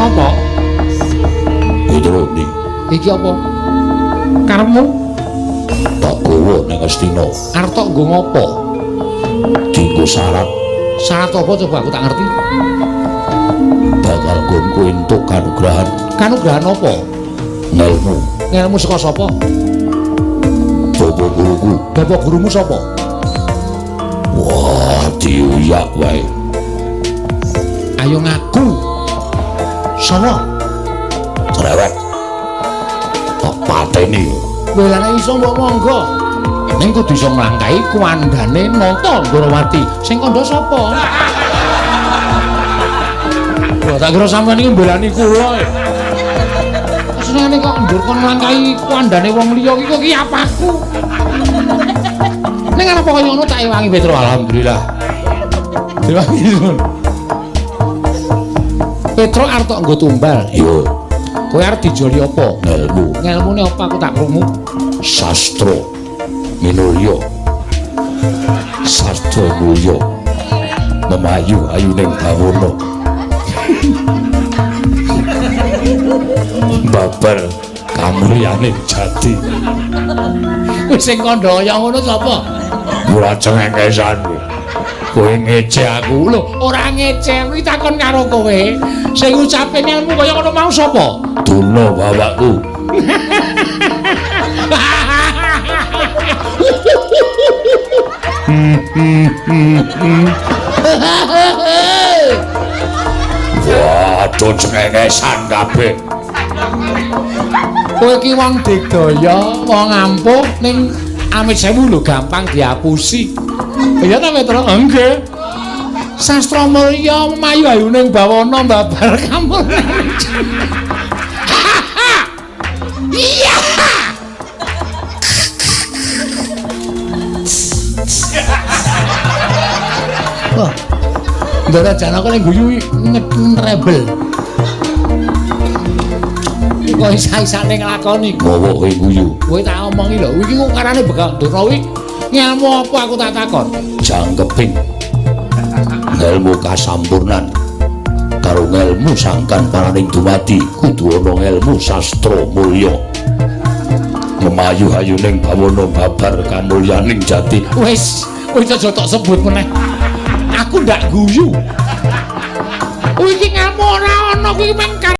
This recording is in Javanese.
Apa? Petro ndi? Iki apa? Karepmu Tak gawa ning Astina. Arep tok nggo ngopo? Dinggo syarat. Syarat apa coba aku tak ngerti. Bakal nggonku entuk kanugrahan. Kanugrahan apa? Ngelmu. Ngelmu saka sapa? Bapak guruku. Bapak gurumu sapa? Wah, diuyak wae. Ayo ngaku. Sapa? Cerewet. Tak pateni. Lho lah nek iso mbok monggo. Ning kudu iso nglangkahi kuwandane Nata Ndorowati. Sing kandha sapa? Wah, tak kira sampean iki mbelani kula. Senengane kok ndur kon nglangkahi kuwandane wong liya iki kok iki apaku. Ning ana kaya ngono tak ewangi Petro, alhamdulillah. Diwangi nuwun. Petro arep tok nggo tumbal. Yo, Kowe arep dijoli apa? ngelmu. Ngelmune apa aku tak krungu? Sastra minulya. Sastra mulya. Memayu ayuning bawana. Babar kamulyaning jati. Wis sing kandha kaya ngono sapa? Ora cengengesan. Kowe ngece aku. Lho, ora ngece, kuwi takon karo kowe. Sing ngucape ngelmu kaya ngono mau sapa? Duna bapakku. Waduh, cengengesan kabeh. Kowe iki wong digdaya, wong ampuh ning amit sewu lho gampang diapusi. Iya ta Petro? Nggih. Sastra mulya mayu ayuning bawana babar kamulyan. Iya. Wah. Ndara Janaka ning guyu ngetrebel. Kok isa-isane nglakoni? Bawa kowe guyu. Kowe tak omongi lho, iki kok karane bekal Durna kuwi ngelmu apa aku tak takon? Jangkeping ngelmu kasampurnan karo ngelmu sangkan paraning dumadi kudu ana ngelmu sastra mulya. Memayu hayuning bawana babar kamulyaning jati. Wis, wis aja tok sebut meneh. Aku ndak guyu. Kuwi iki ngelmu ora ana kuwi meng